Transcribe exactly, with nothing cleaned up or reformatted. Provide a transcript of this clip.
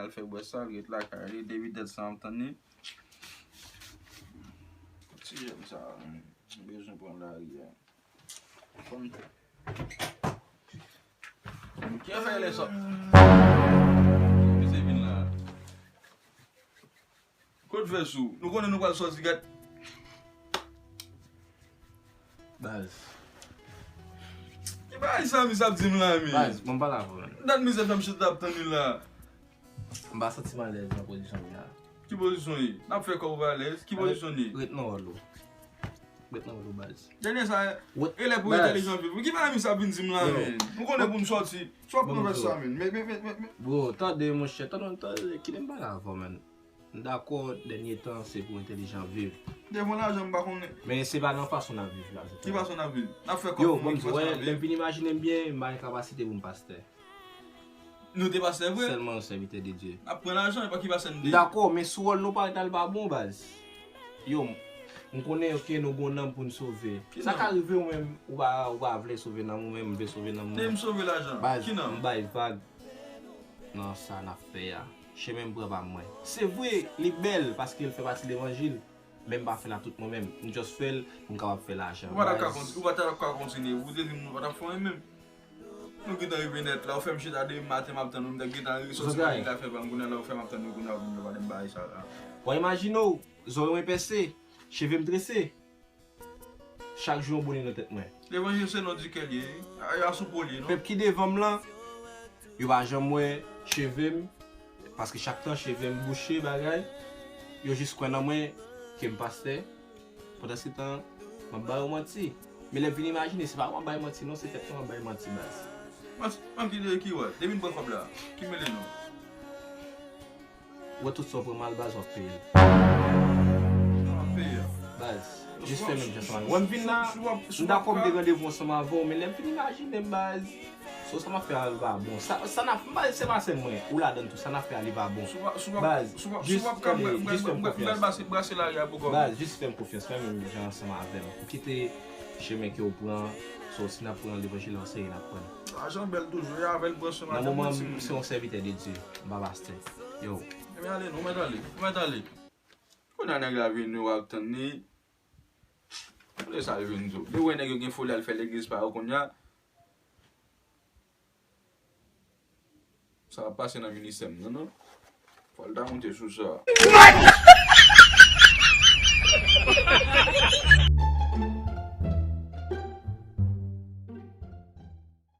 L fè bwè sa, l ret lakay li, depi dat sa m ap tann li. Ti jèn sa, m bezwen pran lari a. Fò m Ki afè lè sa? Misye vin la. Kot vès ou? Nou konnen nou pral sòti, gad. Baz. Ki bagay sa misye ap di m la, men? Baz, bon, m pale avè w, men. Dat misye fè m chita ap tann li la. M pa santi m alèz nan pozisyon m ye a. Ki pozisyon ye? N ap fè kò w pa alèz. Ki pozisyon ye? Ret nan wòl ou. Ret nan wòl ou, baz. Dènye sa, e lè pou entèlijan viv. Ki bagay misye ap vin di m la, men? Nou konnen pou m sòti. Sòt nan vès sa, men. Men, men, men, men, men. Bro, tande, monchè, tande, tande, kite m pale avè w, men. M dakò, dènye tan, se pou entèlijan viv. Devan lajan, m pa konnen. Men se pa nan fason n ap viv la. Ki fason n ap viv? N ap fè kòb pou mwen, ki fason n ap viv? Yo, bon, m di w, lè m vin imajine m byen, m pa gen kapasite pou m pastè. Nou te pastè vre? Sèlman yon sèvitè de Dye. N ap pran lajan, e pa ki pastè n te ye. M dakò, men si wòl nou parèt la, l pa bon, baz. Yo, m, m konnen, oke, nou gen yon nanm pou n sove. Sa ka rive ou menm, ou pa, ou pa vle sove nanm ou, men m vle sove nanm mwen. Te m sove lajan. Baz, m bay vag nan sa n ap fè a. Chemen m pran pa mwen. Se vre, li bèl paske l fè pati levanjil, men m pa fè l a tout mwen menm. M just fè l pou m kapab fè lajan. Ou pa t ap ka konti-, ou pa t ap ka kontinye. Ou te di m nou pa t ap fè anyen menm. Nou gentan rive nèt la. Ou fè m chita depi maten, m ap tann ou. M t ap gentan sòti nan vil la fè pa m. Kounye a la, ou fè m ap tann ou, kounye a ou vin pale m bagay sa la. Bon, imajine w, zòrèy mwen pèse, cheve m trese. Chak jou yon bone nan tèt mwen. Levanjil se non di kè l ye. A, a sou po l ye, non? Pèp ki devan m lan, yo pa janm wè cheve m, paske chak tan cheve m bouche bagay, yo jis kwè nan mwen ke m pastè. Pandan se tan, m ap ba yo manti. Men lè m vin imajine, se pa mwen ap bay manti, non, se tèt mwen m ap bay manti, baz. Manti, manti de ki wè? Depi n pran kòb la, ki mele nou? Wè tout sa w pran mal, baz, w ap peye l. Baz, jis fè menm jan sa. Wè m vin la, m dakò m te randevou ansanm avè w, men lè m fin imajine m, baz, so sa m ap fè a, li pa bon. Sa, sa n ap, m pa, se pa sèl mwen, ou ladann tou, sa n ap fè a, li pa bon. Baz, jis tande, jis fè m konfyans. Baz, jis fè m konfyans, fè menm jan ansanm avè m. Ou kite chemen ke w pran, so si n ap pran levanjil la, se n ap pran. Lajan bèl toujou, e avè l pran swen maten. Nan moman, m se yon sèvitè de Dye, m pa pastè. Yo. Ebyen, ale, nou mèt ale, nou mèt ale. Kounye a nèg la vini, w ap tann li. Kote sa l vin di w? Li wè nèg yo gen foli al fè legliz pa yo kounye a. Sa ap pase nan ministè m nan, non? Fò l ta monte sou sa.